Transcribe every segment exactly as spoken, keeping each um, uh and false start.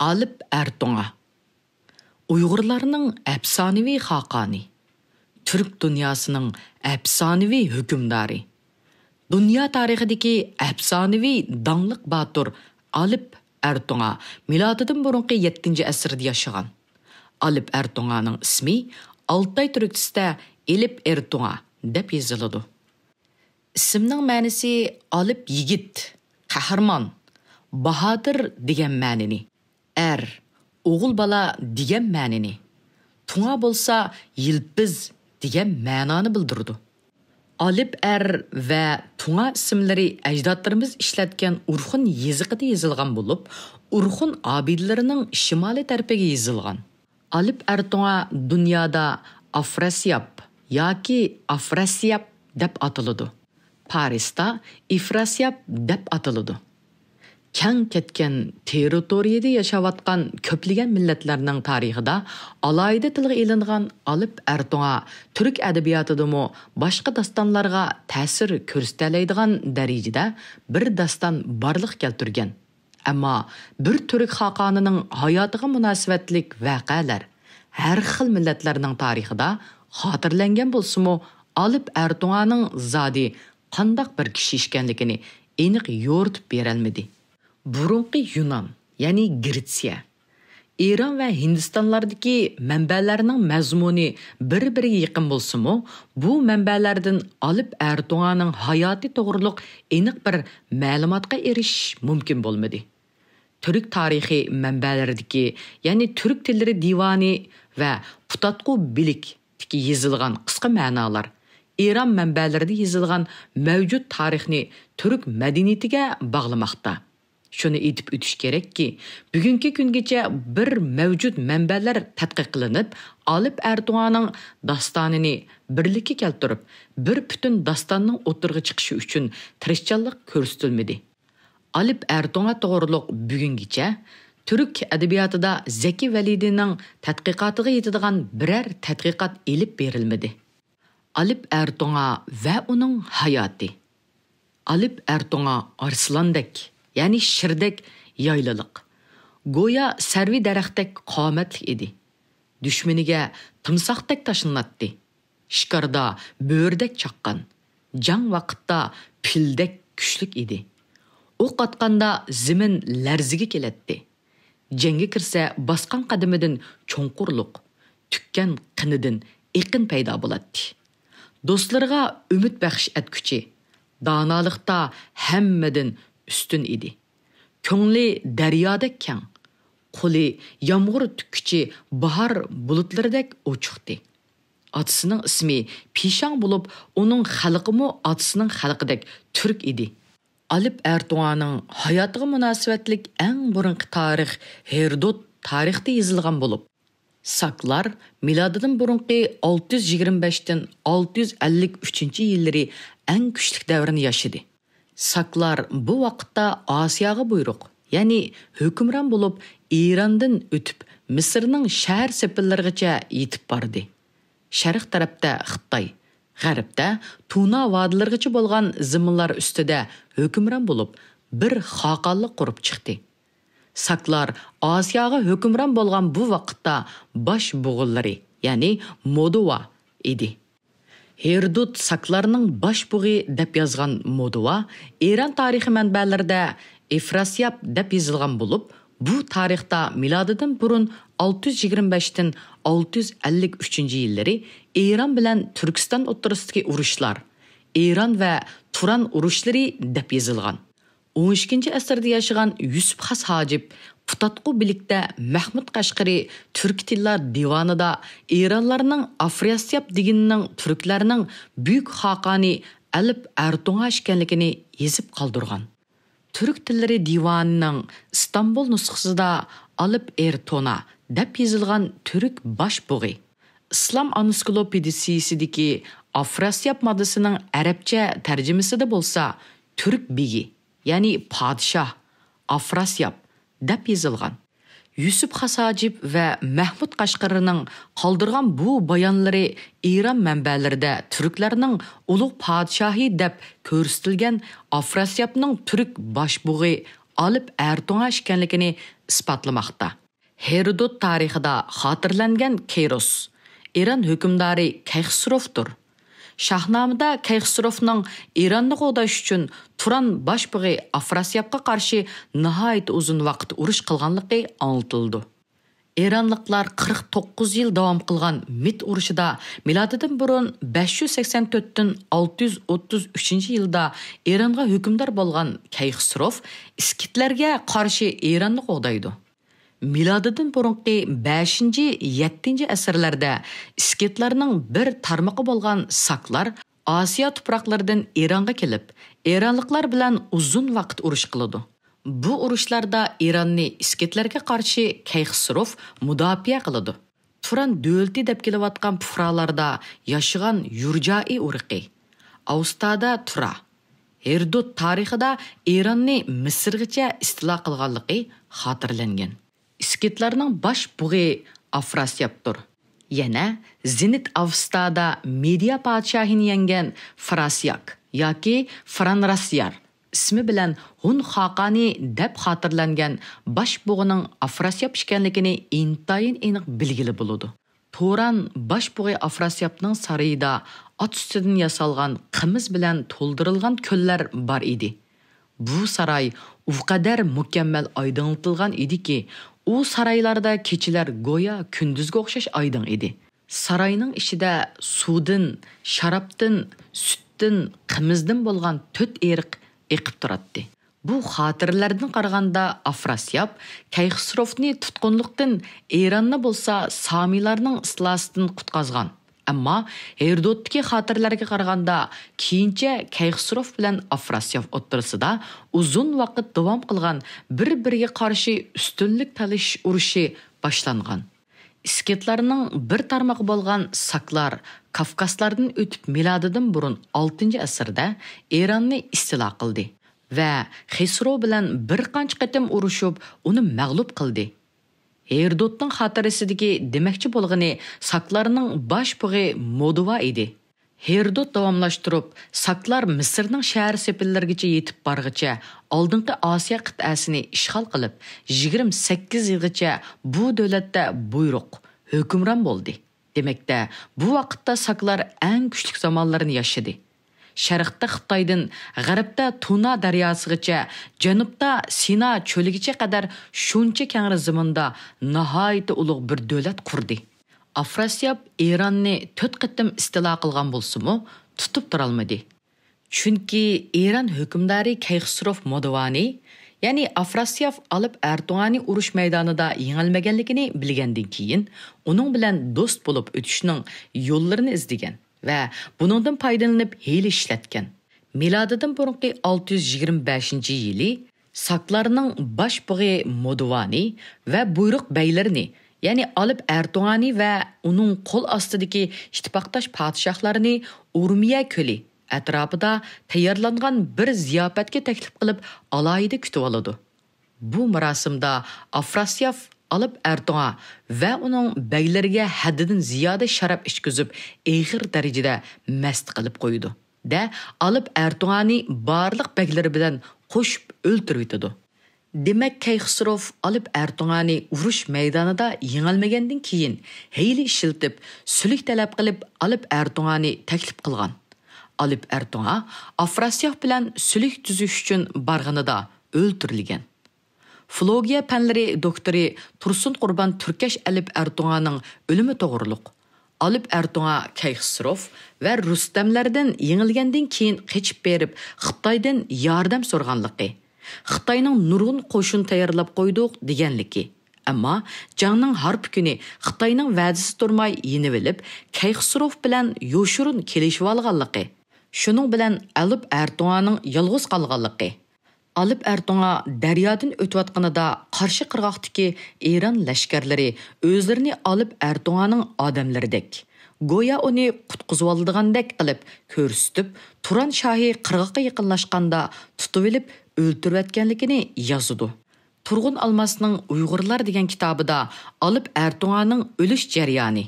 ئالىپ ئەرتوڭا. ئۇيغۇرلارنىڭ ئەپسانىۋى خاقانى، تۈرك دۇنياسىنىڭ ئەپسانىۋى ھۆكۈمدارى، دۇنيا تارىخىدىكى ئەپسانىۋى داڭلىق باتۇر ئالىپ ئەرتوڭا مىلادىدىن بۇرۇنقى يەتتىنچى ئەسىردە ياشىغان. ئالىپ ئەرتوڭانىڭ ئىسمى ئالتاي تۈركچىسىدە ئېلىپ ئېرتوڭا دەپ يېزىلىدۇ. ئىسىمنىڭ مەنىسى ئالىپ يىگىت، قەھرىمان، باھادىر دېگەن مەنىنى، ئەر، ئوغۇل بالا دېگەن مەنىنى، تۇڭا بولسا يىلپىز دېگەن مەنانى بىلدۈرىدۇ. ئالىپ ئەر ۋە تۇڭا ئىسىملىرى ئەجدادلىرىمىز ئىشلەتكەن ئورخۇن يېزىقىدا يېزىلغان بولۇپ، ئورخۇن ئابىدىلىرىنىڭ شىمالىي تەرىپىگە يېزىلغان. ئالىپ ئەرتوڭا دۇنيادا ئافراسىياب ياكى ئافراسىياب دەپ ئاتىلىدۇ. پارستا ئىفراسىياب دەپ ئاتىلىدۇ. كەڭ كەتكەن تېررىتورىيىدە ياشاۋاتقان كۆپلىگەن مىللەتلەرنىڭ تارىخىدا ئالاھىدە تىلغا ئېلىنغان ئالىپ ئەرتوڭا تۈرك ئەدەبىياتىدىمۇ باشقا داستانلارغا تەسىر كۆرسىتەلەيدىغان دەرىجىدە بىر داستان بارلىققا كەلتۈرگەن. ئەمما بىر تۈرك خاقانىنىڭ ھاياتىغا مۇناسىۋەتلىك ۋەقەلەر ھەر خىل مىللەتلەرنىڭ تارىخىدا خاتىرىلەنگەن بولسىمۇ، ئالىپ ئەرتوڭانىڭ زادى قانداق بىر كىشى ئىكەنلىكىنى ئېنىق يورۇتۇپ بېرەلمىدى. بۇرۇنقى يۇنان، يەنى گرېتسىيە، ئىران ۋە ھىندىستانلاردىكى مەنبەلەرنىڭ مەزمۇنى بىر-بىرىگە يېقىن بولسىمۇ، بۇ مەنبەلەردىن ئالىپ ئەرتوڭانىڭ ھاياتى توغرۇلۇق ئېنىق بىر مەلۇماتقا ئېرىشىش مۇمكىن بولمىدى. تۈرك تارىخى مەنبەلىرىدىكى، يەنى تۈرك تىللىرى دىۋانى ۋە پۇتاتقۇ بىلىكتىكى يېزىلغان قىسقا مەنالار ئىران مەنبەلىرىدە يېزىلغان مەۋجۇت تارىخنى تۈرك مەدەنىيىتىگە باغلىماقتا. شۇنى ئېيتىپ ئۆتۈش كېرەككى، بۈگۈنكى كۈنگىچە بىر مەۋجۇت مەنبەلەر تەتقىق قىلىنىپ، ئالىپ ئەرتوغانىڭ داستانىنى بىرلىككە كەلتۈرۈپ، بىر پۈتۈن داستاننىڭ ئوتتۇرىغا چىقىشى ئۈچۈن تىرىشچانلىق كۆرسىتىلمىدى. ئالىپ ئەرتوغا توغرۇلۇق بۈگۈنگىچە تۈرك ئەدەبىياتىدا زەكى ۋەلىدىنىڭ تەتقىقاتىغا يېتىدىغان بىرەر تەتقىقات ئېلىپ بېرىلمىدى. ئالىپ ئەرتوغا ۋە ئۇنىڭ ھاياتى. ئالىپ ئەرتوغا ئارسلاندەك، يەنى شىردەك يايلىلىق، گويا سەرۋى دەرەختەك قامەتلىك ئىدى. دۈشمىنىگە تىمساھتەك تاشلىناتتى. شىكاردا بۆرىدەك چاققان، جەڭ ۋاقىتتا پىلدەك كۈچلۈك ئىدى. ئوق ئاتقاندا زېمىن لەرزىگە كېلەتتى. جەڭگە كىرسە باسقان قەدىمىدىن چوڭقۇرلۇق، تۈككەن قېنىدىن ئېقىن پەيدا بولاتتى. دوستلىرىغا ئۈمىد بەخش ئەتكۈچى، دانالىقتا ھەممىدىن ئۈستۈن ئىدى. كۆڭلى دەريادەك كەڭ، قولى يامغۇر تۈككۈچى باھار بۇلۇتلىرىدەك ئوچۇقتى. ئاتىسىنىڭ ئىسمى پىشاڭ بولۇپ، ئۇنىڭ خەلقىمۇ ئاتىسىنىڭ خەلقىدەك تۈرك ئىدى. ئالىپ ئەرتوغانىڭ ھاياتىغا مۇناسىۋەتلىك ئەڭ بۇرۇنقى تارىخ ھېرودوت تارىختا يېزىلغان بولۇپ، ساكلار مىلادىدىن بۇرۇنقى ئالتە يۈز يىگىرمە بەشتىن ئالتە يۈز ئەللىك ئۈچىنچى يىللىرى ئەڭ كۈچلۈك دەۋرنى ياشىدى. ساكلار بۇ ۋاقىتتا ئاسىياغا بۇيرۇق، يەنى ھۆكۈمران بولۇپ، ئىراندىن ئۆتۈپ، مىسىرنىڭ شەھەر سېپىللىرىغىچە يېتىپ باردى. شەرق تەرەپتە خىتاي، غەربتە تۇنا ۋادىلىرىغىچە بولغان زېمىنلار ئۈستىدە ھۆكۈمران بولۇپ، بىر خاقانلىق قۇرۇپ چىقتى. ساكلار ئاسىياغا ھۆكۈمران بولغان بۇ ۋاقىتتا باش بۇغىلىرى، يەنى مودوۋا ئىدى. ھېرودوت ساكلارنىڭ باش بۇغى دەپ يازغان مودوۋا ئىران تارىخىي مەنبەلىرىدە ئىفراسياب دەپ يېزىلغان بولۇپ، بۇ تارىختا مىلادىدىن بۇرۇن ئالتە يۈز يىگىرمە بەشتىن ئالتە يۈز ئەللىك ئۈچىنچى يىللىرى ئىران بىلەن تۈركىستان ئوتتۇرىسىدىكى ئۇرۇشلار، ئىران ۋە تۇران ئۇرۇشلىرى دەپ يېزىلغان. ئون ئىككىنچى ئەسىردە ياشىغان يۈسۈپ خاس ھاجىپ پۇتاتقۇ بىلىكتە مەھمۇد قەشقىرى تۈركىي تىللار دىۋانىدا ئىرانلارنىڭ ئافراسياب دېگىنىنىڭ تۈركلەرنىڭ بۈيۈك خاقانى ئەلىپ ئەرتوغا ئىكەنلىكىنى يېزىپ قالدۇرغان. تۈرك تىللىرى دىۋانىنىڭ ئىستانبۇل نۇسخىسىدا ئالىپ ئېرتونا دەپ يېزىلغان تۈرك باش بۇغى. ئىسلام ئانسىكلوپېدىيىسىدىكى ئافراسياب ماددىسىنىڭ ئەرەبچە تەرجىمىسىدە بولسا تۈرك بېگى، يەنى پادىشاھ، ئافراسياب دەپ يېزىلغان. يۈسۈپ خاس ھاجىپ ۋە مەھمۇد قەشقىرىنىڭ قالدۇرغان بۇ بايانلىرى ئىران مەنبەلىرىدە تۈركلەرنىڭ ئۇلۇغ پادىشاھى دەپ كۆرسىتىلگەن ئافراسيابنىڭ تۈرك باشبۇغى ئالىپ ئەرتوڭا ئىكەنلىكىنى ئىسپاتلىماقتا. ھېرودوت تارىخىدا خاتىرىلەنگەن كەيروس، ئىران ھۆكۈمدارى كەيخسروفدۇر. شاھنامىدا كەيخسروفنىڭ ئىراننى قوغداش ئۈچۈن تۇران باشبۇغى ئافراسىيابقا قارشى ناھايىتى ئۇزۇن ۋاقىت ئۇرۇش قىلغانلىقى ئاڭلىتىلىدۇ. ئىرانلىقلار قىرىق توققۇز يىل داۋام قىلغان مىت ئۇرۇشىدا مىلادىدىن بۇرۇن بەش يۈز سەكسەن تۆتتىن ئالتە يۈز ئوتتۇز ئۈچىنچى يىلدا ئىرانغا ھۆكۈمدار بولغان كەيخسروف ئىسكىتلەرگە قارشى ئىراننى قوغدايدۇ. مىلادىدىن بۇرۇنقى بەشىنچى، يەتتىنچى ئەسىرلەردە ئىسكىتلارنىڭ بىر تارمىقى بولغان ساكلار ئاسىيا تۇپراقلىرىدىن ئىرانغا كېلىپ، ئىرانلىقلار بىلەن ئۇزۇن ۋاقىت ئۇرۇش قىلىدۇ. بۇ ئۇرۇشلاردا ئىراننى ئىسكىتلەرگە قارشى كەيخسروف مۇداپىئە قىلىدۇ. تۇران دۆلىتى دەپ كېلىۋاتقان پۇقرالاردا ياشىغان يۇرجائى ئۇرۇقى، ئاۋستادا تۇرا، ھېرودوت تارىخىدا ئىراننى مىسىرغىچە ئىستىلا قىلغانلىقى خاتىرىلەنگەن. ئىسكىتلارنىڭ باش بۇغى ئافراسىيابتۇر. يەنە زېنىت ئاۋستادا مېدىيا پادىشاھىنى يەڭگەن فراسىياك ياكى فرانراسيار ئىسمى بىلەن ھۇن خاقانى دەپ خاتىرىلەنگەن باش بۇغىنىڭ ئافراسىياب ئىكەنلىكىنى ئىنتايىن ئېنىق بىلگىلى بولىدۇ. تۇران باش بۇغى ئافراسىيابنىڭ سارىيىدا ئات سۈتىدىن ياسالغان قىمىز بىلەن تولدۇرۇلغان كۆللەر بار ئىدى. بۇ ساراي ئۇ قەدەر مۇكەممەل ئايدىڭلىتىلغان ئىدىكى، ئۇ سارايلاردا كېچىلەر گويا كۈندۈزگە ئوخشاش ئايدىڭ ئىدى. ساراينىڭ ئىچىدە سۇدىن، شارابتىن، سۈتتىن، قىمىزدىن بولغان تۆت ئېرىق ئېقىپ تۇراتتى. بۇ خاتىرىلەردىن قارىغاندا، ئافراسىياب كەيخسروفنى تۇتقۇنلۇقتىن، ئىراننى بولسا سامىلارنىڭ ئىستىلاسىدىن قۇتقازغان. ئەمما ھېرودوتتىكى خاتىرىلەرگە قارىغاندا، كېيىنچە كەيخسروف بىلەن ئافراسىياب ئوتتۇرىسىدا ئۇزۇن ۋاقىت داۋام قىلغان بىر-بىرىگە قارشى ئۈستۈنلۈك تالىشىش ئۇرۇشى باشلانغان. ئىسكىتلارنىڭ بىر تارمىقى بولغان ساكلار كافكاسلاردىن ئۆتۈپ، مىلادىدىن بۇرۇن ئالتىنچى ئەسىردە ئىراننى ئىستىلا قىلدى ۋە خىسرو بىلەن بىر قانچە قېتىم ئۇرۇشۇپ، ئۇنى مەغلۇپ قىلدى. ھېرودوتنىڭ خاتىرىسىدىكى دېمەكچى بولغىنى ساكلارنىڭ باش بۇغى مودۇۋا ئىدى. ھېرودوت داۋاملاشتۇرۇپ، ساكلار مىسىرنىڭ شەھەر سېپىللىرىگىچە يېتىپ بارغىچە ئالدىنقى ئاسىيا قىتئەسىنى ئىشغال قىلىپ، يىگىرمە سەككىز يىلغىچە بۇ دۆلەتتە بۇيرۇق، ھۆكۈمران بولدى. دېمەكتە، بۇ ۋاقىتتا ساكلار ئەڭ كۈچلۈك زامانلىرىنى ياشىدى. شەرقتە خىتايدىن غەربتە تۇنا دەرياسىغىچە، جەنۇبتا سىنا چۆلىگىچە قەدەر شۇنچە كەڭرى زېمىندا ناھايىتى ئۇلۇغ بىر دۆلەت قۇردى. ئافراسىياب ئىراننى تۆت قېتىم ئىستىلا قىلغان بولسىمۇ، تۇتۇپ تۇرالمىدى. چۈنكى ئىران ھۆكۈمدارى كەيخسروف مودۋانى، يەنى ئافراسىياب ئالىپ ئەرتوغانى ئۇرۇش مەيدانىدا يېڭىلمىگەنلىكىنى بىلگەندىن كېيىن، ئۇنىڭ بىلەن دوست بولۇپ ئۆتۈشنىڭ يوللىرىنى ئىزدىگەن ۋە بۇنىڭدىن پايدىلىنىپ ھىيلە ئىشلەتكەن. مىلادىدىن بۇرۇنقى ئالتە يۈز يىگىرمە بەشىنچى يىلى ساكلارنىڭ باش بۇغى مودۋانى ۋە بۇيرۇق بەگلىرىنى، يەنى ئالىپ ئەرتوغانى ۋە ئۇنىڭ قول ئاستىدىكى ئىتتىپاقداش پادىشاھلارنى ئۇرمىيە كۆلى ئەتراپىدا تەييارلانغان بىر زىياپەتكە تەكلىپ قىلىپ، ئالاھىدە كۈتۈۋالىدۇ. بۇ مۇراسىمدا ئافراسىياب ئالىپ ئەرتوغا ۋە ئۇنىڭ بەگلىرىگە ھەددىدىن زىيادە شاراب ئىچكۈزۈپ، ئېغىر دەرىجىدە مەست قىلىپ قويىدۇ. دە ئالىپ ئەرتوغانى بارلىق بەگلىرى بىلەن قوشۇپ ئۆلتۈرۈۋېتىدۇ. دېمەك، كەيخسروف ئالىپ ئەرتوغانى ئۇرۇش مەيدانىدا يېڭىلمىگەندىن كېيىن، ھىيلە ئىشلىتىپ، سۈلۈك تەلەپ قىلىپ، ئالىپ ئەرتوغانى تەكلىپ قىلغان. ئالىپ ئەرتوغا ئافراسىياب بىلەن سۈلۈك تۈزۈش ئۈچۈن بارغىنىدا ئۆلتۈرۈلگەن. فىلولوگىيە پەنلىرى دوكتورى تۇرسۇن قۇربان تۈركەش ئەلىپ ئەرتوغانىڭ ئۆلۈمى توغرۇلۇق، ئالىپ ئەرتوغا كەيخسروف ۋە رۇستەملەردىن يېڭىلگەندىن كېيىن قېچىپ بېرىپ، خىتايدىن ياردەم سورىغانلىقى، خىتاينىڭ نۇرغۇن قوشۇن تەييارلاپ قويدۇق دېگەنلىكى، ئەمما جەڭنىڭ ھارپا كۈنى خىتاينىڭ ۋەدىسى تۇرماي يېنىۋېلىپ، كەيخسروف بىلەن يوشۇرۇن كېلىشىۋالغانلىقى، شۇنىڭ بىلەن ئالىپ ئەرتوغانىڭ يالغۇز قالغانلىقى، ئالىپ ئەرتوغا دەريادىن ئۆتۈۋاتقىنىدا قارشى قىرغاقتىكى ئىران لەشكەرلىرى ئۆزلىرىنى ئالىپ ئەرتوغانىڭ ئادەملىرىدەك، گويا ئۇنى قۇتقۇزۇۋالىدىغاندەك قىلىپ كۆرسىتىپ، تۇران شاھى قىرغاققا يېقىنلاشقاندا تۇتۇۋېلىپ ئۆلتۈرۈۋەتكەنلىكىنى يازىدۇ. تۇرغۇن ئالماسنىڭ ئۇيغۇرلار دېگەن كىتابىدا ئالىپ ئەرتوغانىڭ ئۆلۈش جەريانى،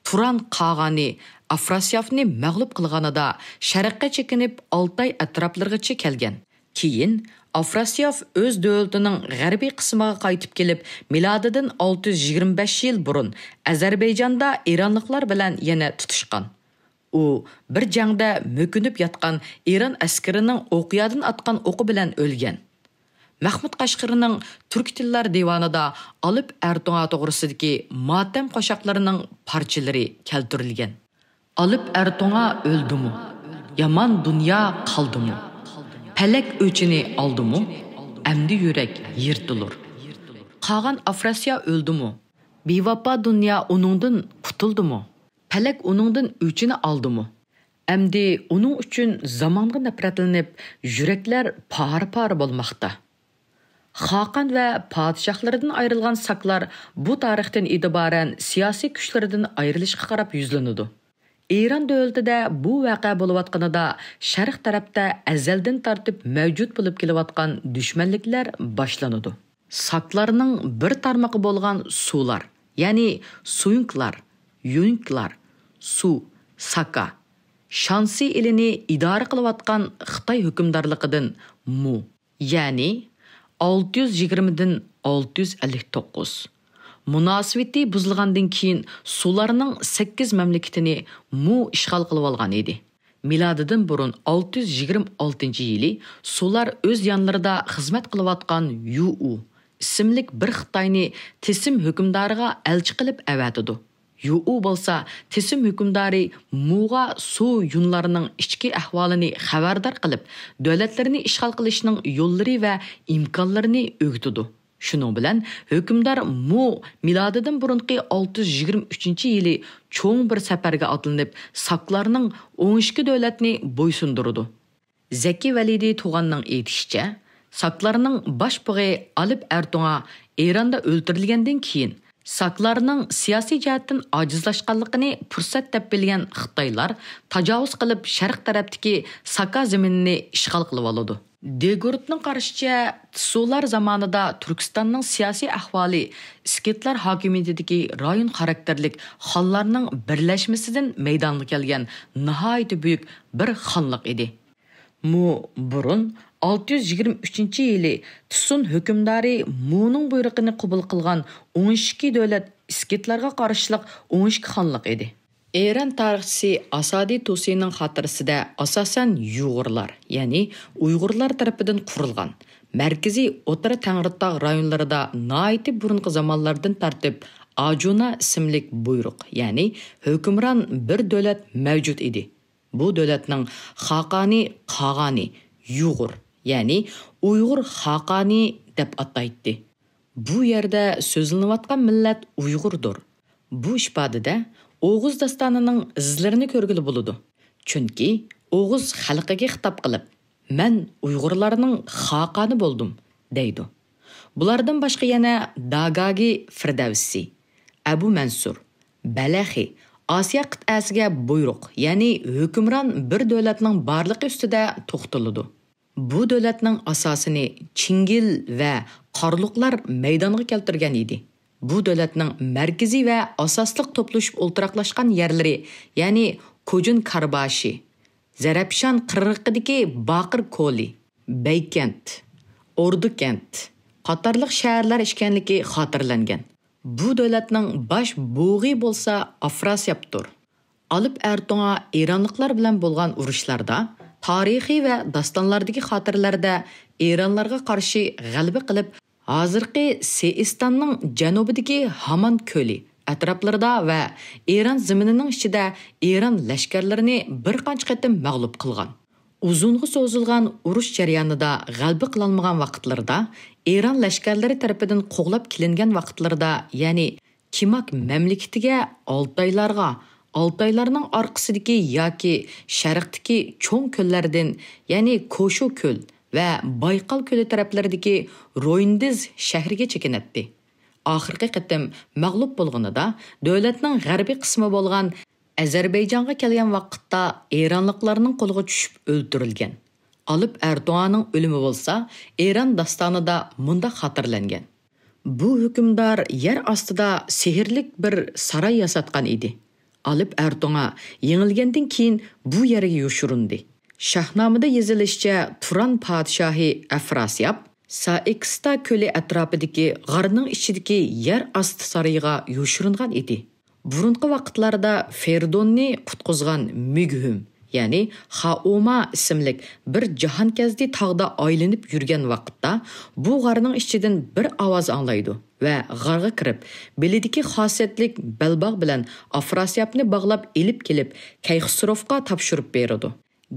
تۇران قاغانى ئافراسىيابنى مەغلۇپ قىلغانىدا شەرققە چېكىنىپ ئالتاي ئەتراپلىرىغىچە كەلگەن. كېيىن ئافراسياف ئۆز دۆلىتىنىڭ غەربىي قىسمىغا قايتىپ كېلىپ، مىلادىدىن ئالتە يۈز يىگىرمە بەش يىل بۇرۇن ئەزەربەيجاندا ئىرانلىقلار بىلەن يەنە تۇتۇشقان. ئۇ بىر جەڭدە مۆكۈنۈپ ياتقان ئىران ئەسكىرىنىڭ ئوقيادىن ئاتقان ئوقى بىلەن ئۆلگەن. مەخمۇت قەشقىرىنىڭ تۈركىي تىللار دىۋانىدا ئالىپ ئەرتوڭا توغرىسىدىكى ماتەم قوشاقلىرىنىڭ پارچىلىرى كەلتۈرۈلگەن. ئالىپ ئەرتوڭا ئۆلدىمۇ؟ يامان دۇنيا قالدىمۇ؟ پەلەك ئۆچىنى ئالدىمۇ؟ ئەمدى يۈرەك يىرتىلۇر. قاغان ئافراسيا ئۆلدىمۇ؟ بىۋاپا دۇنيا ئۇنىڭدىن قۇتۇلدىمۇ؟ پەلەك ئۇنىڭدىن ئۆچىنى ئالدىمۇ؟ ئەمدى ئۇنىڭ ئۈچۈن زامانغا نەپرەتلىنىپ، يۈرەكلەر پارە-پارە بولماقتا. خاقان ۋە پادىشاھلىرىدىن ئايرىلغان ساكلار بۇ تارىختىن ئېتىبارەن سىياسىي كۈچلىرىدىن ئايرىلىشقا قاراپ يۈزلىنىدۇ. ئىران دۆلىتىدە بۇ ۋەقە بولۇۋاتقىنىدا شەرق تەرەپتە ئەزەلدىن تارتىپ مەۋجۇت بولۇپ كېلىۋاتقان دۈشمەنلىكلەر باشلىنىدۇ. ساكلارنىڭ بىر تارمىقى بولغان سۇلار، يەنى سۇيۇڭلار، يۇنگلار، سۇ، ساكا، شانسى ئېلىنى ئىدارە قىلىۋاتقان خىتاي ھۆكۈمدارلىقىدىن مۇ، يەنى ئالتە يۈز يىگىرمىدىن ئالتە يۈز ئەللىك توققۇز مۇناسىۋىتى بۇزۇلغاندىن كېيىن سۇلارنىڭ سەككىز مەملىكىتىنى مۇ ئىشغال قىلىۋالغان ئىدى. مىلادىدىن بۇرۇن ئالتە يۈز يىگىرمە ئالتىنچى يىلى سۇلار ئۆز يانلىرىدا خىزمەت قىلىۋاتقان يۇئۇ ئىسىملىك بىر خىتاينى تېسىم ھۆكۈمدارىغا ئەلچى قىلىپ ئەۋەتىدۇ. يۇئۇ بولسا تېسىم ھۆكۈمدارى مۇغا سۇ يۇنلارنىڭ ئىچكى ئەھۋالىنى خەۋەردار قىلىپ، دۆلەتلىرىنى ئىشغال قىلىشنىڭ يوللىرى ۋە ئىمكانلىرىنى ئۆگىتىدۇ. شۇنىڭ بىلەن ھۆكۈمدار مۇ مىلادىدىن بۇرۇنقى ئالتە يۈز يىگىرمە ئۈچىنچى يىلى چوڭ بىر سەپەرگە ئاتلىنىپ، ساكلارنىڭ ئون ئىككى دۆلەتنى بويسۇندۇرىدۇ. زەكى ۋەلىدى تۇغاننىڭ ئېيتىشىچە، ساكلارنىڭ باش بۇغى ئالىپ ئەرتوڭا ئىراندا ئۆلتۈرۈلگەندىن كېيىن، ساكلارنىڭ سىياسىي جەھەتتىن ئاجىزلاشقانلىقىنى پۇرسەت دەپ بىلگەن خىتايلار تاجاۋۇز قىلىپ شەرق تەرەپتىكى ساكا زېمىنىنى ئىشغال قىلىۋالىدۇ. دېگۇرتنىڭ قارىشىچە، تسۇلار زامانىدا تۈركىستاننىڭ سىياسىي ئەھۋالى ئىسكىتلار ھاكىمىيىتىدىكى رايون خاراكتېرلىك خانلارنىڭ بىرلەشمىسىدىن مەيدانغا كەلگەن ناھايىتى بۈيۈك بىر خانلىق ئىدى. مۇ بۇرۇن ئالتە يۈز يىگىرمە ئۈچىنچى يىلى تۇسۇن ھۆكۈمدارى مۇنىڭ بۇيرۇقىنى قوبۇل قىلغان ئون ئىككى دۆلەت ئىسكىتلارغا قارشىلىق ئون ئىككى خانلىق ئىدى. ئىران تارىخچىسى ئاسادى تۇسىنىڭ خاتىرىسىدە ئاساسەن يۇغۇرلار، يەنى ئۇيغۇرلار تەرىپىدىن قۇرۇلغان، مەركىزىي ئوتتۇرا تەڭرىتاغ رايونلىرىدا ناھايىتى بۇرۇنقى زامانلاردىن تارتىپ ئاجۇنا ئىسىملىك بۇيرۇق، يەنى ھۆكۈمران بىر دۆلەت مەۋجۇت ئىدى. بۇ دۆلەتنىڭ خاقانى، قاغانى، يۇغۇر، يەنى ئۇيغۇر خاقانى دەپ ئاتايتتى. بۇ يەردە سۆزلىنىۋاتقان مىللەت ئۇيغۇردۇر. بۇ ئىپادىدە ئوغۇز داستانىنىڭ ئىزلىرىنى كۆرگىلى بولىدۇ. چۈنكى ئوغۇز خەلقىگە خىتاب قىلىپ، «مەن ئۇيغۇرلارنىڭ خاقانى بولدۇم» دەيدۇ. بۇلاردىن باشقا يەنە داگاگى فىردەۋسى، ئەبۇ مەنسۇر، بەلەخى، ئاسىيا قىتئەسىگە بۇيرۇق، يەنى ھۆكۈمران بىر دۆلەتنىڭ بارلىقى ئۈستىدە توختىلىدۇ. بۇ دۆلەتنىڭ ئاساسىنى چىڭگىل ۋە قارلۇقلار مەيدانغا كەلتۈرگەن ئىدى. بۇ دۆلەتنىڭ مەركىزىي ۋە ئاساسلىق توپلىشىپ ئولتۇراقلاشقان يەرلىرى، يەنى كوجۇن كارباشى، زەرەپشان قىرغىقىدىكى باقىر كولى، بەيكەنت، ئوردۇكەنت قاتارلىق شەھەرلەر ئىكەنلىكى خاتىرىلەنگەن. بۇ دۆلەتنىڭ باش بوغى بولسا ئافراسىيابتۇر. ئالىپ ئەرتوڭا ئىرانلىقلار بىلەن بولغان ئۇرۇشلاردا، تارىخىي ۋە داستانلاردىكى خاتىرىلەردە ئىرانلارغا قارشى غەلىبە قىلىپ، ھازىرقى سىئىستاننىڭ جەنۇبىدىكى ھامان كۆلى ئەتراپلىرىدا ۋە ئىران زېمىنىنىڭ ئىچىدە ئىران لەشكەرلىرىنى بىر قانچە قېتىم مەغلۇپ قىلغان. ئۇزۇنغا سوزۇلغان ئۇرۇش جەريانىدا غەلىبە قىلالمىغان ۋاقىتلىرىدا، ئىران لەشكەرلىرى تەرىپىدىن قوغلاپ كېلىنگەن ۋاقىتلىرىدا، يەنى كىماك مەملىكىتىگە ئالتايلارغا، ئالتايلارنىڭ ئارقىسىدىكى ياكى شەرقتىكى چوڭ كۆللەردىن، يەنى كوشۇ كۆل ۋە بايقال كۆلى تەرەپلىرىدىكى رويندىز شەھىرىگە چېكىنەتتى. ئاخىرقى قېتىم مەغلۇپ بولغىنىدا، دۆلەتنىڭ غەربىي قىسمى بولغان ئەزەربەيجانغا كەلگەن ۋاقىتتا ئىرانلىقلارنىڭ قولىغا چۈشۈپ ئۆلتۈرۈلگەن. ئالىپ ئەرتوغانىڭ ئۆلۈمى بولسا ئىران داستانىدا مۇنداق خاتىرىلەنگەن: بۇ ھۆكۈمدار يەر ئاستىدا سېھىرلىك بىر ساراي ياساتقان ئىدى. ئالىپ ئەرتوغا يېڭىلگەندىن كېيىن بۇ يەرگە يوشۇرۇندى. شاھنامىدا يېزىلىشىچە، تۇران پادىشاھى ئەفراسىياب سائىكستا كۆلى ئەتراپىدىكى غارنىڭ ئىچىدىكى يەر ئاستى سارىيىغا يوشۇرۇنغان ئىدى. بۇرۇنقى ۋاقىتلاردا فېرىدۇننى قۇتقۇزغان مۈگھۈم، يەنى خائوما ئىسىملىك بىر جاھانكەزدى تاغدا ئايلىنىپ يۈرگەن ۋاقىتتا، بۇ غارنىڭ ئىچىدىن بىر ئاۋاز ئاڭلايدۇ ۋە غارغا كىرىپ، بېلىدىكى خاسىيەتلىك بەلباغ بىلەن ئافراسىيابنى باغلاپ ئېلىپ كېلىپ، كەيخسروفقا تاپشۇرۇپ بېرىدۇ.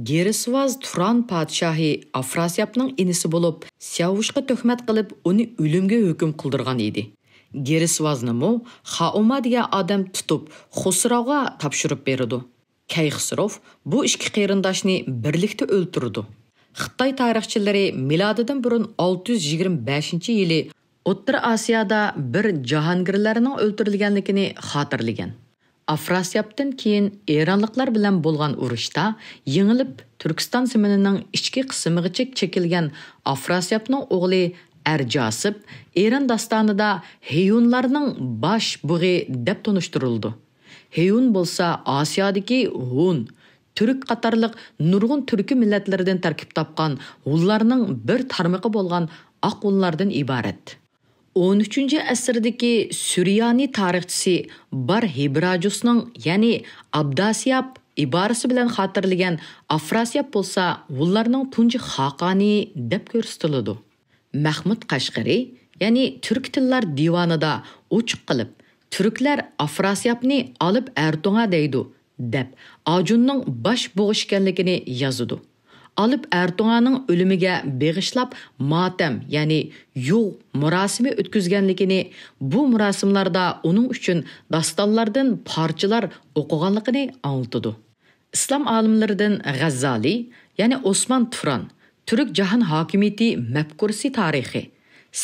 گېرىسۋاز تۇران پادىشاھى ئافراسىيابنىڭ ئىنىسى بولۇپ، سياۋۇشقا تۆھمەت قىلىپ، ئۇنى ئۆلۈمگە ھۆكۈم قىلدۇرغان ئىدى. گېرىسۋازنىمۇ خائوما دېگەن ئادەم تۇتۇپ، خۇسراۋغا تاپشۇرۇپ بېرىدۇ. كەيخسروف بۇ ئىككى قېرىنداشنى بىرلىكتە ئۆلتۈرىدۇ. خىتاي تارىخچىلىرى مىلادىدىن بۇرۇن ئالتە يۈز يىگىرمە بەشىنچى يىلى ئوتتۇرا ئاسىيادا بىر جاھانگىرلەرنىڭ ئۆلتۈرۈلگەنلىكىنى خاتىرىلىگەن. ئافراسىيابتىن كېيىن ئىرانلىقلار بىلەن بولغان ئۇرۇشتا يېڭىلىپ، تۈركىستان زېمىنىنىڭ ئىچكى قىسمىغىچە چېكىلگەن ئافراسىيابنىڭ ئوغلى ئەرجاسىپ ئىران داستانىدا ھېيۇنلارنىڭ باش بۇغى دەپ تونۇشتۇرۇلىدۇ. ھېيۇن بولسا ئاسىيادىكى ھون، تۈرك قاتارلىق نۇرغۇن تۈركىي مىللەتلىرىدىن تەركىب تاپقان ھونلارنىڭ بىر تارمىقى بولغان ئاق ھونلاردىن ئىبارەت. ئون ئۈچىنچى ئەسىردىكى سۈريانىي تارىخچىسى بار ھېبراجۇسنىڭ، يەنى ئابداسىياب ئىبارىسى بىلەن خاتىرىلىگەن ئافراسىياب بولسا ھونلارنىڭ تۇنجى خاقانى دەپ كۆرسىتىلىدۇ. مەخمۇت قەشقىرى، يەنى تۈركىي تىللار دىۋانىدا ئوچۇق قىلىپ، تۈركلەر ئافراسىيابنى ئالىپ ئەرتوڭا دەيدۇ، دەپ، ئاجۇننىڭ باش بوغۇشى ئىكەنلىكىنى يازىدۇ. ئالىپ ئەرتوڭانىڭ ئۆلۈمىگە بېغىشلاپ ماتەم، يەنى يۇغ مۇراسىمى ئۆتكۈزگەنلىكىنى، بۇ مۇراسىملاردا ئۇنىڭ ئۈچۈن داستانلاردىن پارچىلار ئوقۇغانلىقىنى ئاڭلىتىدۇ. ئىسلام ئالىملىرىدىن غەززالى، يەنى ئوسمان تۇران، تۈرك جاھان ھاكىمىيىتى مەپكۇرىسى تارىخى،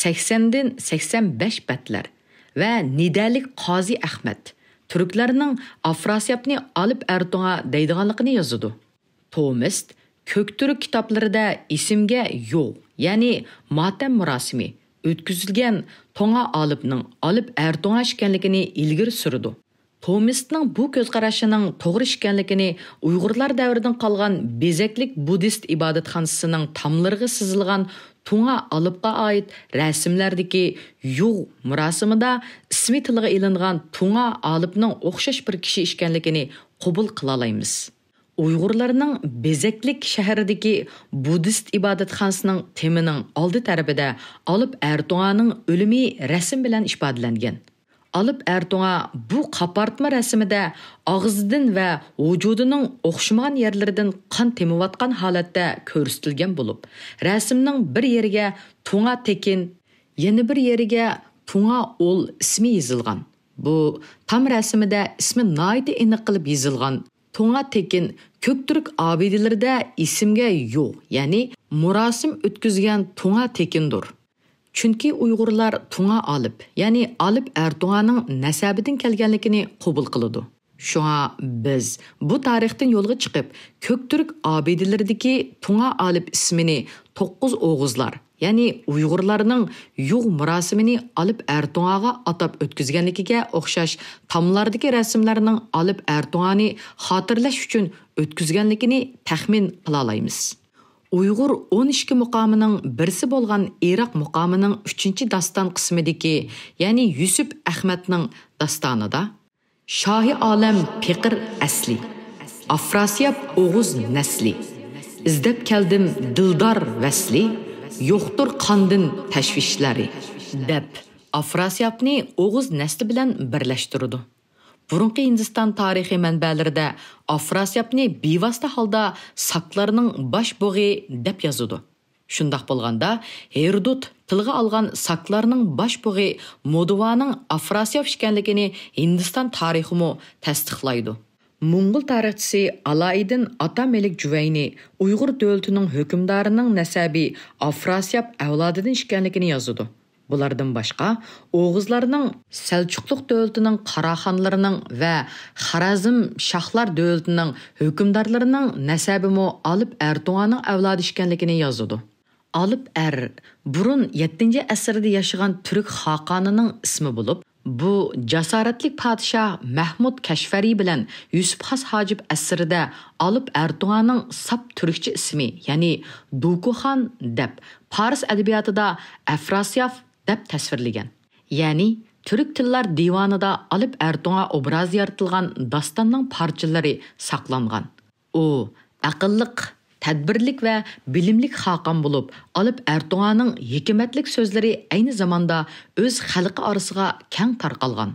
سەكسەندىن سەكسەن بەش بەتلەر ۋە نىدەلىك قازى ئەخمەت تۈركلەرنىڭ ئافراسىيابنى ئالىپ ئەرتوڭا دەيدىغانلىقىنى يازىدۇ. تومىست كۆك تۈرك كىتابلىرىدا ئىسىمگە يوغ، يەنى ماتەم مۇراسىمى ئۆتكۈزۈلگەن توڭا ئالىپنىڭ ئالىپ ئەرتوڭا ئىكەنلىكىنى ئىلگىرى سۈرىدۇ. تومىستنىڭ بۇ كۆز قارىشىنىڭ توغرا ئىكەنلىكىنى ئۇيغۇرلار دەۋرىدىن قالغان بېزەكلىك بۇددىست ئىبادەتخانىسىنىڭ تاملىرىغا سىزىلغان تۇڭا ئالىپقا ئائىت رەسىملەردىكى يۇغ مۇراسىمىدا ئىسمى تىلغا ئېلىنغان تۇڭا ئالىپنىڭ ئوخشاش بىر كىشى ئىكەنلىكىنى قوبۇل قىلالايمىز. ئۇيغۇرلارنىڭ بېزەكلىك شەھىرىدىكى بۇددىست ئىبادەتخانىسىنىڭ تېمىنىڭ ئالدى تەرىپىدە ئالىپ ئەرتوڭانىڭ ئۆلۈمى رەسىم بىلەن ئىپادىلەنگەن. ئالىپ ئەرتوڭا بۇ قاپارتما رەسىمىدە ئاغزىدىن ۋە ۋۇجۇدىنىڭ ئوخشىمىغان يەرلىرىدىن قان تېمىۋاتقان ھالەتتە كۆرسىتىلگەن بولۇپ، رەسىمنىڭ بىر يېرىگە تۇڭا تېكىن، يەنە بىر يېرىگە تۇڭا ئول ئىسمى يېزىلغان. بۇ تام رەسىمىدە ئىسمى ناھايىتى ئېنىق قىلىپ يېزىلغان تۇڭا تېكىن كۆك تۈرك ئابىدىلىرىدە ئىسىمگە يوغ، يەنى مۇراسىم ئۆتكۈزگەن تۇڭا تېكىندۇر. چۈنكى ئۇيغۇرلار تۇڭا ئالىپ، يەنى ئالىپ ئەرتوڭانىڭ نەسەبىدىن كەلگەنلىكىنى قوبۇل قىلىدۇ. شۇڭا بىز بۇ تارىختىن يولغا چىقىپ، كۆك تۈرك ئابىدىلىرىدىكى تۇڭا ئالىپ ئىسمىنى توققۇز ئوغۇزلار، يەنى ئۇيغۇرلارنىڭ يۇغ مۇراسىمىنى ئالىپ ئەرتوڭاغا ئاتاپ ئۆتكۈزگەنلىكىگە ئوخشاش تاملاردىكى رەسىملەرنىڭ ئالىپ ئەرتوڭانى خاتىرىلەش ئۈچۈن ئۆتكۈزگەنلىكىنى تەخمىن قىلالايمىز. ئۇيغۇر ئون ئىككى مۇقامىنىڭ بىرسى بولغان ئىراق مۇقامىنىڭ ئۈچىنچى داستان قىسمىدىكى، يەنى يۈسۈپ ئەخمەتنىڭ داستانىدا، شاھى ئالەم پېقىر ئەسلى، ئافراسىياب ئوغۇز نەسلى، ئىزدەپ كەلدىم دىلدار ۋەسلى، يوقتۇر قاندىن تەشۋىشلىرى، دەپ ئافراسىيابنى ئوغۇز نەسلى بىلەن بىرلەشتۈرىدۇ. بۇرۇنقى ھىندىستان تارىخىي مەنبەلىرىدە ئافراسىيابنى بىۋاسىتە ھالدا ساكلارنىڭ باش بوغى دەپ يازىدۇ. شۇنداق بولغاندا، ھېرودوت تىلغا ئالغان ساكلارنىڭ باش بوغى مودۋانىڭ ئافراسىياب ئىكەنلىكىنى ھىندىستان تارىخىمۇ تەستىقلايدۇ. موڭغۇل تارىخچىسى ئالايىدىن ئاتامېلىك جۈۋەينى ئۇيغۇر دۆلىتىنىڭ ھۆكۈمدارىنىڭ نەسەبى ئافراسىياب ئەۋلادىدىن ئىكەنلىكىنى يازىدۇ. بۇلاردىن باشقا، ئوغۇزلارنىڭ سەلچۇقلۇق دۆلىتىنىڭ قاراخانلىرىنىڭ ۋە خارازم شاھلار دۆلىتىنىڭ ھۆكۈمدارلىرىنىڭ نەسەبىمۇ ئالىپ ئەرتوڭانىڭ ئەۋلادى ئىكەنلىكىنى يازىدۇ. ئالىپ ئەر بۇرۇن يەتتىنچى ئەسىردە ياشىغان تۈرك خاقانىنىڭ ئىسمى بولۇپ، بۇ جاسارەتلىك پادىشاھ مەھمۇد كەشفەرى بىلەن يۈسۈپ خاس ھاجىپ ئەسىرىدە ئالىپ ئەرتۇڭانىڭ ساپ تۈركچە ئىسمى، يەنى دوكۇخان دەپ، پارس ئەدەبىياتىدا ئەفراسىياف دەپ تەسۋىرلىگەن. يەنى تۈرك تىللار دىۋانىدا ئالىپ ئەرتۇڭا ئوبرازى يارىتىلغان داستاننىڭ پارچىلىرى ساقلانغان. ئۇ ئەقىللىق، تەدبىرلىك ۋە بىلىملىك خاقان بولۇپ، ئالىپ ئەرتۇڭانىڭ ھېكمەتلىك سۆزلىرى ئەينى زاماندا ئۆز خەلقى ئارىسىغا كەڭ تارقالغان.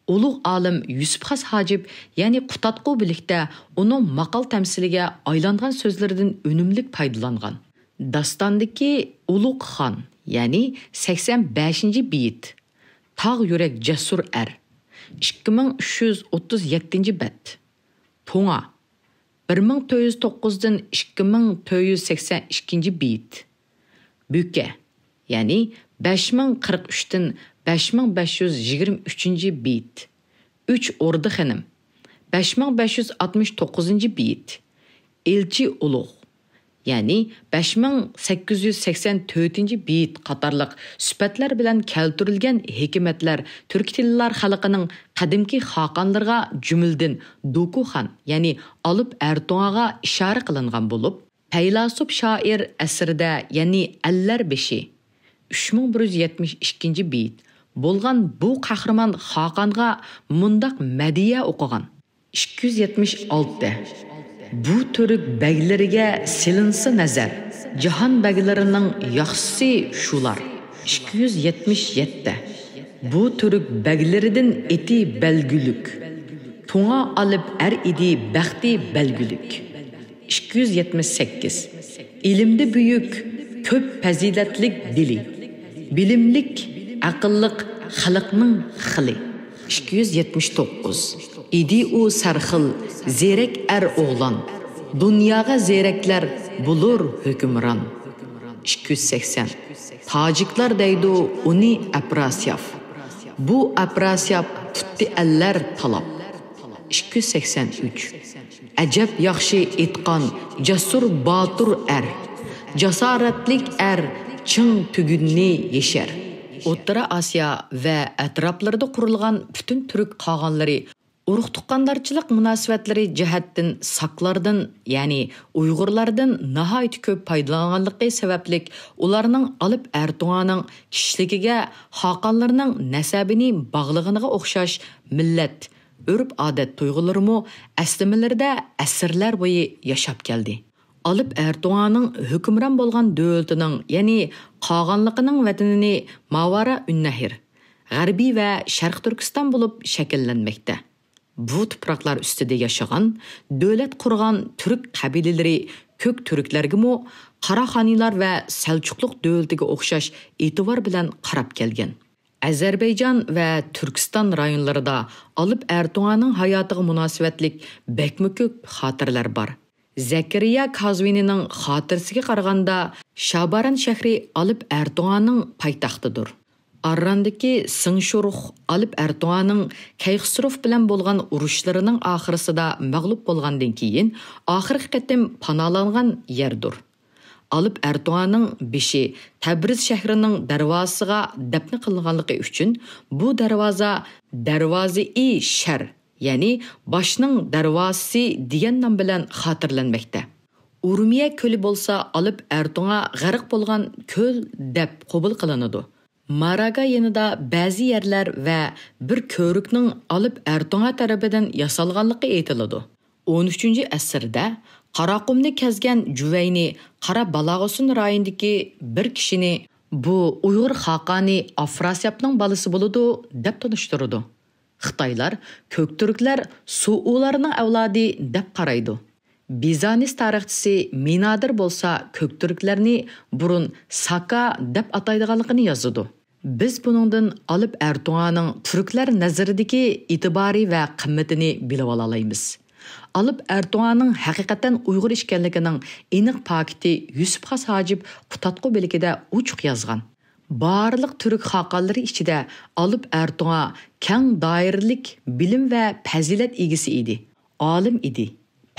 ئۇلۇغ ئالىم يۈسۈپ خاس ھاجىپ، يەنى قۇتادغۇ بىلىكتە ئۇنىڭ ماقال تەمسىلىگە ئايلانغان سۆزلىرىدىن ئۈنۈملۈك پايدىلانغان. داستاندىكى ئۇلۇغ خان، يەنى سەكسەن بەشىنچى بېيىت، تاغ يۈرەك جەسۇر ئەر، ئىككى مىڭ ئۈچ يۈز ئوتتۇز يەتتىنچى بەت، توڭا، بىر مىڭ تۆت يۈز توققۇزدىن ئىككى مىڭ تۆت يۈز سەكسەن ئىككىنچى بېيىت، بۈكە، يەنى بەش مىڭ قىرىق ئۈچتىن بەش مىڭ بەش يۈز يىگىرمە ئۈچىنچى بېيىت، ئۈچ ئوردا خېنىم، بەش مىڭ بەش يۈز ئاتمىش توققۇزىنچى بېيىت، ئېلچى ئۇلۇغ، يەنى بەش مىڭ سەككىز يۈز سەكسەن تۆتىنچى بېيىت قاتارلىق سۈپەتلەر بىلەن كەلتۈرۈلگەن ھېكمەتلەر تۈركىي تىللار خەلقىنىڭ قەدىمكى خاقانلىرىغا، جۈملىدىن دوكۇ خان، يەنى ئالىپ ئەرتۇڭاغا ئىشارە قىلىنغان بولۇپ، پەيلاسوپ شائىر ئەسىرىدە، يەنى ئەللەر بېشى، ئۈچ مىڭ بىر يۈز يەتمىش ئىككىنچى بېيىت، بولغان بۇ قەھرىمان خاقانغا مۇنداق مەدھىيە ئوقۇغان. ئىككى يۈز يەتمىش ئالتە. بۇ تۈرك بەگلىرىگە سېلىنسا نەزەر، جاھان بەگلىرىنىڭ ياخشىسى شۇلار. ئىككى يۈز يەتمىش يەتتە. بۇ تۈرك بەگلىرىدىن ئېتى بەلگۈلۈك، توڭا ئالىپ ئەر ئىدى بەختى بەلگۈلۈك. ئىككى يۈز يەتمىش سەككىز. ئىلىمدە بۈيۈك، كۆپ پەزىلەتلىك دىلى، بىلىملىك، ئەقىللىق خەلقنىڭ خىلى. ئىككى يۈز يەتمىش توققۇز. ئىدى ئۇ سەرخىل، زېرەك ئەر ئوغلان، دۇنياغا زېرەكلەر بولۇر ھۆكۈمران. ئىككى يۈز سەكسەن. تاجىكلار دەيدۇ ئۇنى ئەپراسىياف، بۇ ئەپراسىياپ تۇتتى ئەللەر تالاپ. ئىككى يۈز سەكسەن ئۈچ. ئەجەب ياخشى ئېيتقان جەسۇر باتۇر ئەر، جاسارەتلىك ئەر چىڭ تۈگۈننى يېشەر. ئوتتۇرا ئاسىيا ۋە ئەتراپلىرىدا قۇرۇلغان پۈتۈن تۈرك قاغانلىرى ئۇرۇق-تۇغقاندارچىلىق مۇناسىۋەتلىرى جەھەتتىن ساكلاردىن، يەنى ئۇيغۇرلاردىن ناھايىتى كۆپ پايدىلانغانلىقى سەۋەبلىك، ئۇلارنىڭ ئالىپ ئەرتۇڭانىڭ كىشىلىكىگە خاقانلىرىنىڭ نەسەبىنى باغلىغىنىغا ئوخشاش مىللەت، ئۆرپ-ئادەت تۇيغۇلىرىمۇ ئەسلىمىلىرىدە ئەسىرلەر بويى ياشاپ كەلدى. ئالىپ ئەرتۇڭانىڭ ھۆكۈمران بولغان دۆلىتىنىڭ، يەنى قاغانلىقىنىڭ ۋەتىنىنى ماۋارا ئۈننەھر، غەربىي ۋە شەرقىي تۈركىستان بولۇپ شەكىللەنمەكتە. بۇ تۇپراقلار ئۈستىدە ياشىغان، دۆلەت قۇرغان تۈرك قەبىلىلىرى كۆك تۈركلەرگىمۇ قاراخانىيلار ۋە سەلچۇقلۇق دۆلىتىگە ئوخشاش ئېتىبار بىلەن قاراپ كەلگەن. ئەزەربەيجان ۋە تۈركىستان رايونلىرىدا ئالىپ ئەرتۇڭانىڭ ھاياتىغا مۇناسىۋەتلىك بەكمۇ كۆپ خاتىرىلەر بار. زەكىرىيا كازۋىنىنىڭ خاتىرىسىگە قارىغاندا، شاباران شەھىرى ئالىپ ئەرتۇڭانىڭ پايتەختىدۇر. ئارراندىكى سىڭشۇرۇخ ئالىپ ئەرتۇڭانىڭ كەيخسروف بىلەن بولغان ئۇرۇشلىرىنىڭ ئاخىرىسىدا مەغلۇپ بولغاندىن كېيىن، ئاخىرقى قېتىم پاناھلانغان يەردۇر. ئالىپ ئەرتۇغانىڭ بېشى تەبرىز شەھىرىنىڭ دەرۋازىسىغا دەپنە قىلىنغانلىقى ئۈچۈن، بۇ دەرۋازا دەرۋازىئى شەر، يەنى باشنىڭ دەرۋازىسى دېگەن نام بىلەن خاتىرىلەنمەكتە. ئۇرمىيە كۆلى بولسا ئالىپ ئەرتۇغا غەرق بولغان كۆل دەپ قوبۇل قىلىنىدۇ. ماراگا يېنىدا بەزى يەرلەر ۋە بىر كۆۋرۈكنىڭ ئالىپ ئەرتۇغا تەرىپىدىن ياسالغانلىقى ئېيتىلىدۇ. ئون ئۈچىنچى ئەسىردە قاراقۇمنى كەزگەن جۈۋەينى قارا بالاغۇسۇن رايونىدىكى بىر كىشىنى بۇ ئۇيغۇر خاقانى ئافراسىيابنىڭ بالىسى بولىدۇ دەپ تونۇشتۇرىدۇ. خىتايلار كۆكتۈركلەر سۇئۇلارنىڭ ئەۋلادى دەپ قارايدۇ. بىزانس تارىخچىسى مىنادىر بولسا كۆكتۈركلەرنى بۇرۇن ساكا دەپ ئاتايدىغانلىقىنى يازىدۇ. بىز بۇنىڭدىن ئالىپ ئەرتۇغانىڭ تۈركلەر نەزىرىدىكى ئېتىبارى ۋە قىممىتىنى بىلىۋالالايمىز. ئالىپ ئەرتۇغانىڭ ھەقىقەتەن ئۇيغۇر ئىكەنلىكىنىڭ ئېنىق پاكىتى يۈسۈپ خاس ھاجىپ قۇتادغۇ بىلىكىدە ئوچۇق يازغان. بارلىق تۈرك خاقانلىرى ئىچىدە ئالىپ ئەرتۇغا كەڭ دائىرىلىك بىلىم ۋە پەزىلەت ئىگىسى ئىدى. ئالىم ئىدى،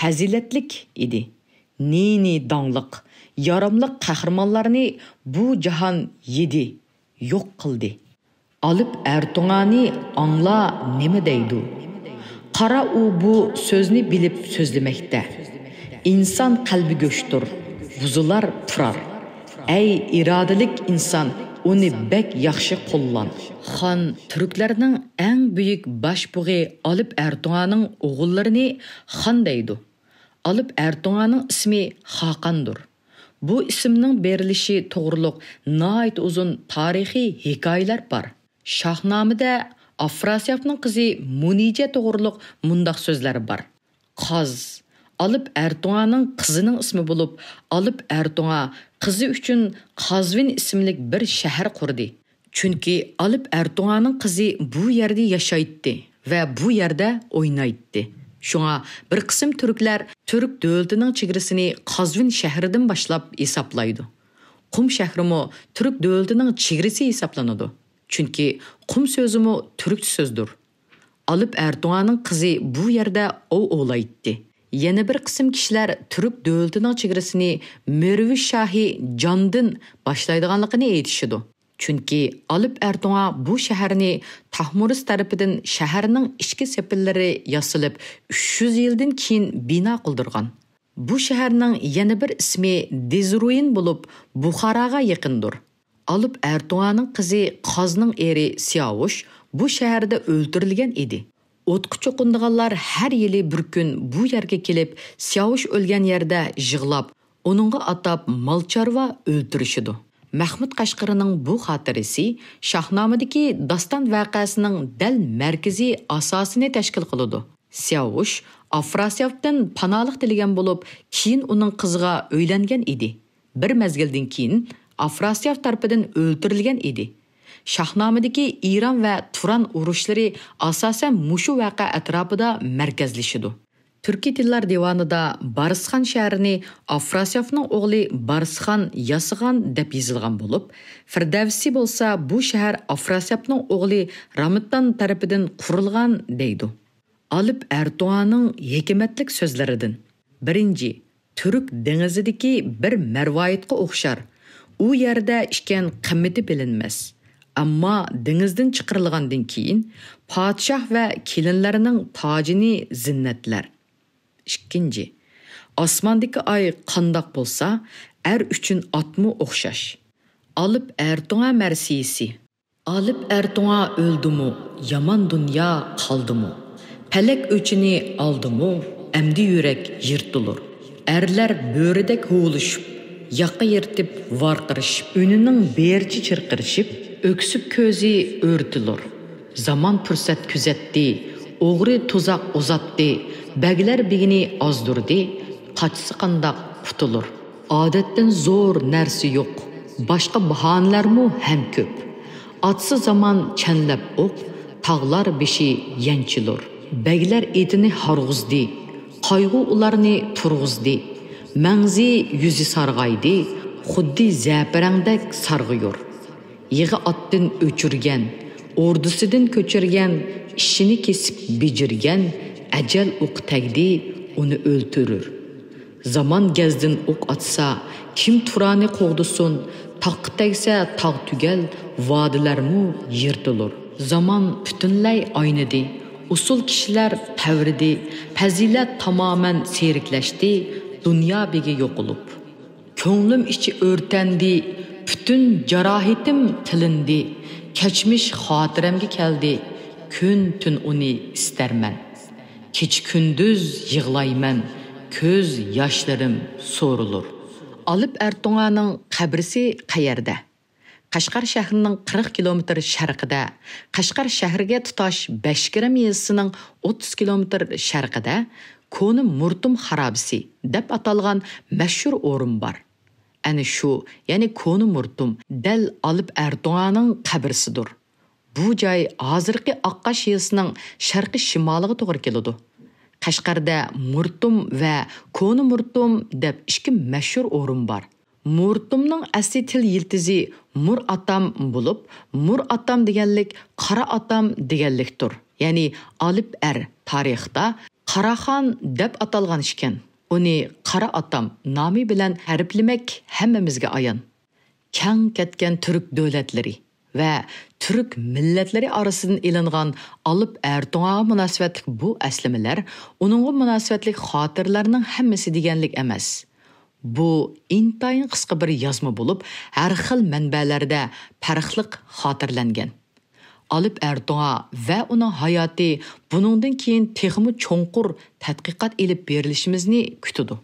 پەزىلەتلىك ئىدى. نى-نى داڭلىق، ياراملىق قەھرىمانلارنى بۇ جاھان يېدى، يوق قىلدى. ئالىپ ئەرتوڭانى ئاڭلا نېمە دەيدۇ؟ قارا، ئۇ بۇ سۆزنى بىلىپ سۆزلىمەكتە. ئىنسان قەلبى گۆشتۇر، بۇزۇلار تۇرار. ئەي ئىرادىلىك ئىنسان، ئۇنى بەك ياخشى قوللان. خان تۈركلەرنىڭ ئەڭ بۈيۈك باشبۇغى ئالىپ ئەرتوڭانىڭ ئوغۇللىرىنى خان دەيدۇ. ئالىپ ئەرتوڭانىڭ ئىسمى خاقاندۇر. بۇ ئىسىمنىڭ بېرىلىشى توغرۇلۇق ناھايىتى ئۇزۇن تارىخىي ھېكايىلەر بار. شاھنامىدە ئافراسىيابنىڭ قىزى مۇنىجە توغرۇلۇق مۇنداق سۆزلەر بار: قاز. ئالىپ ئەرتوڭانىڭ قىزىنىڭ ئىسمى بولۇپ، ئالىپ ئەرتوڭا قىزى ئۈچۈن قازۋىن ئىسىملىك بىر شەھەر قۇردى. چۈنكى ئالىپ ئەرتوڭانىڭ قىزى بۇ يەردە ياشايتتى ۋە بۇ يەردە ئوينايتتى. شۇڭا بىر قىسىم تۈركلەر تۈرك دۆلىتىنىڭ چېگرىسىنى قازۋىن شەھىرىدىن باشلاپ ھېسابلايدۇ. قۇم شەھىرىمۇ تۈرك دۆلىتىنىڭ چېگرىسى ھېسابلىنىدۇ. چۈنكى قۇم سۆزىمۇ تۈركچە سۆزدۇر. ئالىپ ئەرتوڭانىڭ قىزى بۇ يەردە ئوۋ ئوۋلايتتى. يەنە بىر قىسىم كىشىلەر تۈرك دۆلىتىنىڭ چېگرىسىنى مېرۋىش شاھى جاندىن باشلايدىغانلىقىنى ئېيتىشىدۇ. چۈنكى ئالىپ ئەرتوڭا بۇ شەھەرنى تاھمۇرىس تەرىپىدىن شەھەرنىڭ ئىچكى سېپىللىرى ياسىلىپ، ئۈچ يۈز يىلدىن كېيىن بىنا قىلدۇرغان. بۇ شەھەرنىڭ يەنە بىر ئىسمى دىزرۇيىن بولۇپ، بۇخاراغا يېقىندۇر. ئالىپ ئەرتوڭانىڭ قىزى قازنىڭ ئېرى سياۋۇش بۇ شەھەردە ئۆلتۈرۈلگەن ئىدى. ئوتقا چوقۇنىدىغانلار ھەر يىلى بىر كۈن بۇ يەرگە كېلىپ، سياۋۇش ئۆلگەن يەردە يىغلاپ، ئۇنىڭغا ئاتاپ مال-چارۋا ئۆلتۈرۈشىدۇ. مەخمۇت قەشقىرىنىڭ بۇ خاتىرىسى شاھنامىدىكى داستان ۋەقەسىنىڭ دەل مەركىزىي ئاساسىنى تەشكىل قىلىدۇ. سياۋۇش ئافراسىيابتىن پاناھلىق تىلىگەن بولۇپ، كېيىن ئۇنىڭ قىزىغا ئۆيلەنگەن ئىدى. بىر مەزگىلدىن كېيىن ئافراسىياب تەرىپىدىن ئۆلتۈرۈلگەن ئىدى. شاھنامىدىكى ئىران ۋە تۇران ئۇرۇشلىرى ئاساسەن مۇشۇ ۋەقە ئەتراپىدا مەركەزلىشىدۇ. تۈركىي تىللار دىۋانىدا بارسخان شەھىرىنى ئافراسىيابنىڭ ئوغلى بارسخان ياسىغان دەپ يېزىلغان بولۇپ، فىردەۋسى بولسا بۇ شەھەر ئافراسىيابنىڭ ئوغلى رامىتان تەرىپىدىن قۇرۇلغان دەيدۇ. ئالىپ ئەرتوغانىڭ ھېكمەتلىك سۆزلىرىدىن. بىرىنچى، تۈرك دېڭىزىدىكى بىر مەرۋايىتقا ئوخشار. ئۇ يەردە ئىكەن قىممىتى بىلىنمەس. ئەمما دېڭىزدىن چىقىرىلغاندىن كېيىن، پادىشاھ ۋە كېلىنلەرنىڭ تاجىنى زىننەتلەر. ئىككىنچى، ئاسماندىكى ئاي قانداق بولسا، ئەر ئۈچۈن ئاتمۇ ئوخشاش. ئالىپ ئەرتوغا مەرسىيىسى. ئالىپ ئەرتوغا ئۆلدىمۇ، يامان دۇنيا قالدىمۇ؟ پەلەك ئۆچىنى ئالدىمۇ، ئەمدى يۈرەك يىرتىلۇر. ئەرلەر بۆرىدەك ھۇۋلىشىپ، ياقا يىرتىپ ۋارقىرىشىپ، ئۈنىنىڭ بېرىچە چىرقىرىشىپ، ئۆكسۈپ كۆزى ئۆرتىلۇر. زامان پۇرسەت كۆزەتتى، ئوغرى تۇزاق ئۇزاتتى، بەگلەر بېگىنى ئازدۇردى، قاچسا قانداق قۇتۇلۇر؟ ئادەتتىن زور نەرسە يوق، باشقا باھانىلەرمۇ ھەم كۆپ. ئاتسا زامان چەنلەپ ئوق، تاغلار بېشى يەنچىلۇر. بەگلەر ئېتىنى ھارغۇزدى، قايغۇ ئۇلارنى تۇرغۇزدى. مەڭزى يۈزى سارغايدى، خۇددى زەپىرەڭدەك سارغىيۇر. يىغى ئاتتىن ئۆچۈرگەن، ئوردىسىدىن كۆچۈرگەن، ئىشىنى كېسىپ بېجىرگەن، ئەجەل ئوقى تەگدى، ئۇنى ئۆلتۈرۈر. زامان گەزدىن ئوق ئاتسا، كىم تۇرانى قوغدىسۇن؟ تاغقا تەگسە تاغ تۈگەل، ۋادىلەرمۇ يىرتىلۇر. زامان پۈتۈنلەي ئاينىدى، ئۇسسۇل كىشىلەر تەۋرىدى، پەزىلەت تامامەن سېرىكلەشتى، دۇنيا بېگى يوقىلىپ. كۆڭلۈم ئىچى ئۆرتەندى، پۈتۈن جاراھىتىم تىلىندى. كەچمىش خاتىرەمگە كەلدى، كۈن-تۈن ئۇنى ئىستەرمەن. كېچە-كۈندۈز يىغلايمەن، كۆز ياشلىرىم سورۇلۇر. ئالىپ ئەرتوغانىڭ قەبرىسى قەيەردە؟ قەشقەر شەھىرىنىڭ قىرىق كىلومېتىر شەرقىدە، قەشقەر شەھىرىگە تۇتاش بەشكىرەم يېزىسىنىڭ ئوتتۇز كىلومېتىر شەرقىدە كونا مۇرتۇم خارابىسى دەپ ئاتالغان مەشھۇر ئورۇن بار. ئەنە شۇ، يەنى كونا مۇرتۇم دەل ئالىپ ئەرتوغانىڭ قەبرىسىدۇر. بۇ جاي ھازىرقى ئاققاش يېزىسىنىڭ شەرقىي شىمالىغا توغرا كېلىدۇ. قەشقەردە مۇرتۇم ۋە كونا مۇرتۇم دەپ ئىككى مەشھۇر ئورۇن بار. مۇرتۇمنىڭ ئەسلى تىل يىلتىزى مۇر ئاتام بولۇپ، مۇر ئاتام دېگەنلىك قارا ئاتام دېگەنلىكتۇر. يەنى ئالىپ ئەر تارىختا قاراخان دەپ ئاتالغان ئىكەن. ئۇنى قارا ئاتام نامى بىلەن تەرىپلىمەك ھەممىمىزگە ئايان. كەڭ كەتكەن تۈرك دۆلەتلىرى. ۋە تۈرك مىللەتلىرى ئارىسىدىن ئېلىنغان ئالىپ ئەرتوڭاغا مۇناسىۋەتلىك بۇ ئەسلىمىلەر ئۇنىڭغا مۇناسىۋەتلىك خاتىرىلەرنىڭ ھەممىسى دېگەنلىك ئەمەس. بۇ ئىنتايىن قىسقا بىر يازما بولۇپ، ھەر خىل مەنبەلەردە پەرقلىق خاتىرىلەنگەن. ئالىپ ئەرتوڭا ۋە ئۇنىڭ ھاياتى بۇنىڭدىن كېيىن تېخىمۇ چوڭقۇر تەتقىقات ئېلىپ بېرىلىشىمىزنى كۈتىدۇ.